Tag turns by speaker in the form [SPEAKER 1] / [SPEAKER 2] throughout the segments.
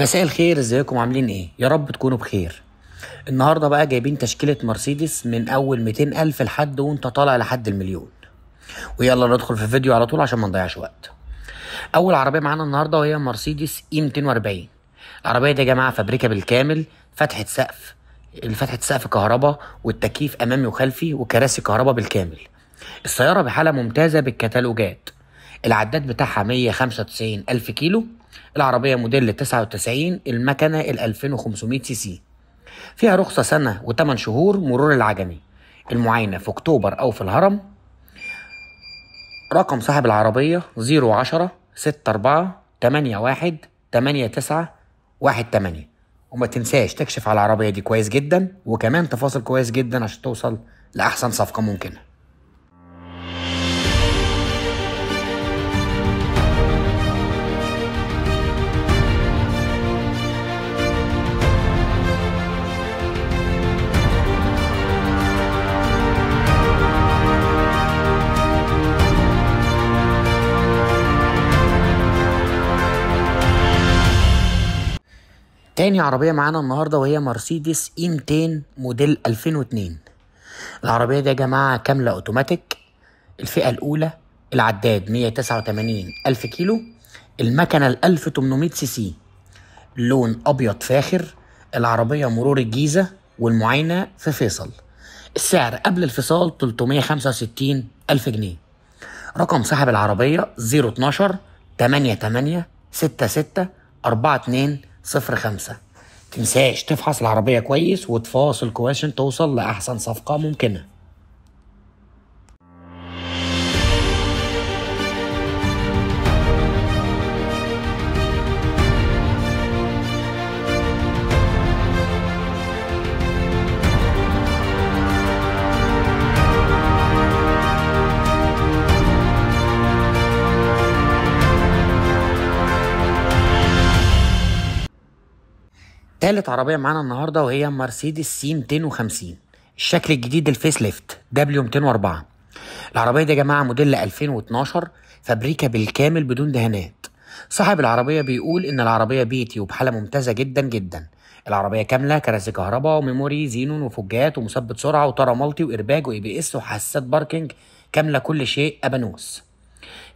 [SPEAKER 1] مساء الخير، ازيكم عاملين ايه؟ يا رب تكونوا بخير. النهارده بقى جايبين تشكيلة مرسيدس من اول 200 الف لحد وانت طالع لحد المليون. ويلا ندخل في الفيديو على طول عشان ما نضيعش وقت. اول عربية معانا النهارده وهي مرسيدس E 240. العربية دي يا جماعة فابريكا بالكامل، فتحة سقف، فتحة سقف كهرباء والتكييف امامي وخلفي وكراسي كهرباء بالكامل. السيارة بحالة ممتازة بالكتالوجات. العداد بتاعها 195 ألف كيلو. العربية موديل 99، المكنة ال 2500 سي سي. فيها رخصة سنة و8 شهور مرور العجمي. المعاينة في أكتوبر أو في الهرم. رقم صاحب العربية 010 64 81 89 18. وما تنساش تكشف على العربية دي كويس جدا، وكمان تفاصيل كويس جدا عشان توصل لأحسن صفقة ممكنة. تاني عربية معانا النهاردة وهي مرسيدس E 200 موديل 2002. العربية دي يا جماعة كاملة اوتوماتيك، الفئة الأولى، العداد 189 ألف كيلو، المكنة ال 1800 سي سي، لون أبيض فاخر. العربية مرور الجيزة والمعاينة في فيصل. السعر قبل الفصال 365 ألف جنيه. رقم صاحب العربية 012 88 66 42 05. تنساش تفحص العربية كويس وتفاصل كويس عشان توصل لأحسن صفقة ممكنة. تالت عربية معانا النهاردة وهي مرسيدس C 250، الشكل الجديد ال facelift W 204. العربية دي يا جماعة موديل 2012، فابريكا بالكامل بدون دهانات. صاحب العربية بيقول إن العربية بيتي وبحالة ممتازة جدا جدا. العربية كاملة، كراسي كهرباء و memory زينون وفجات ومثبت سرعة وطارة multi و airbag و ABS وحساسات parking، كاملة كل شيء أبانوس.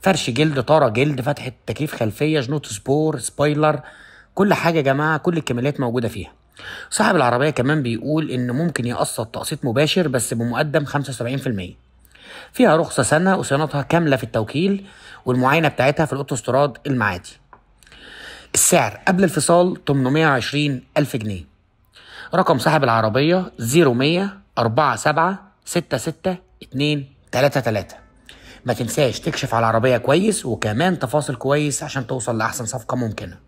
[SPEAKER 1] فرش جلد، طارة جلد، فتحة تكييف خلفية، جنوط سبور، spoiler، كل حاجة يا جماعة، كل الكماليات موجودة فيها. صاحب العربية كمان بيقول إنه ممكن يقسط تقسيط مباشر بس بمقدم 75%. فيها رخصة سنة وصيانتها كاملة في التوكيل، والمعاينة بتاعتها في الأوتوستراد المعادي. السعر قبل الفصال 820 ألف جنيه. رقم صاحب العربية 0100 47 66 233. ما تنساش تكشف على العربية كويس وكمان تفاصيل كويس عشان توصل لأحسن صفقة ممكنة.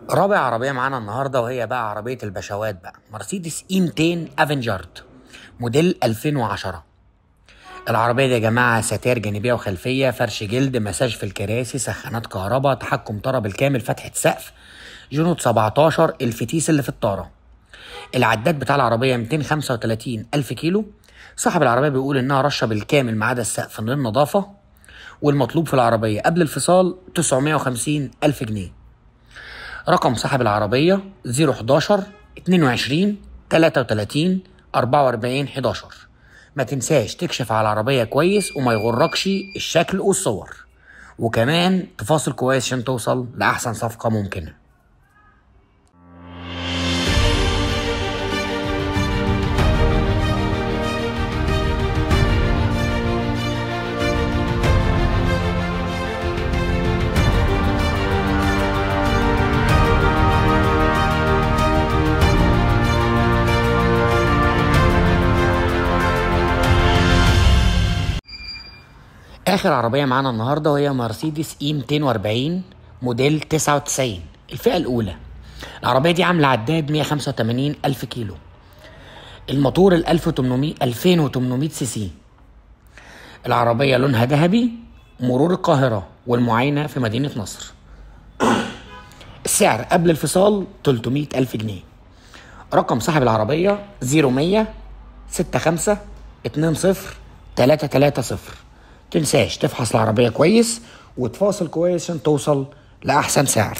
[SPEAKER 1] رابع عربية معانا النهاردة وهي بقى عربية البشوات بقى، مرسيدس E 200 Avantgarde موديل 2010. العربية دي يا جماعة ستاير جانبية وخلفية، فرش جلد، مساج في الكراسي، سخانات كهرباء، تحكم طارة بالكامل، فتحة سقف، جنود 17، الفتيس اللي في الطارة. العداد بتاع العربية 235 ألف كيلو. صاحب العربية بيقول إنها رشة بالكامل ما عدا السقف للنظافة، والمطلوب في العربية قبل الفصال 950 ألف جنيه. رقم صاحب العربية 011 22 33 44 11. ما تنساش تكشف على العربية كويس وما يغركش الشكل والصور، وكمان تفاصيل كويس عشان توصل لأحسن صفقة ممكنة. آخر عربية معانا النهاردة وهي مرسيدس E 240 موديل 99، الفئة الأولى. العربية دي عاملة عداد 185 ألف كيلو. الموتور ال 1800 2800 سي سي. العربية لونها ذهبي، مرور القاهرة والمعاينة في مدينة نصر. السعر قبل الفصال 300 ألف جنيه. رقم صاحب العربية 0100 65 20 330. تنساش تفحص العربية كويس وتفاصل كويس عشان توصل لأحسن سعر.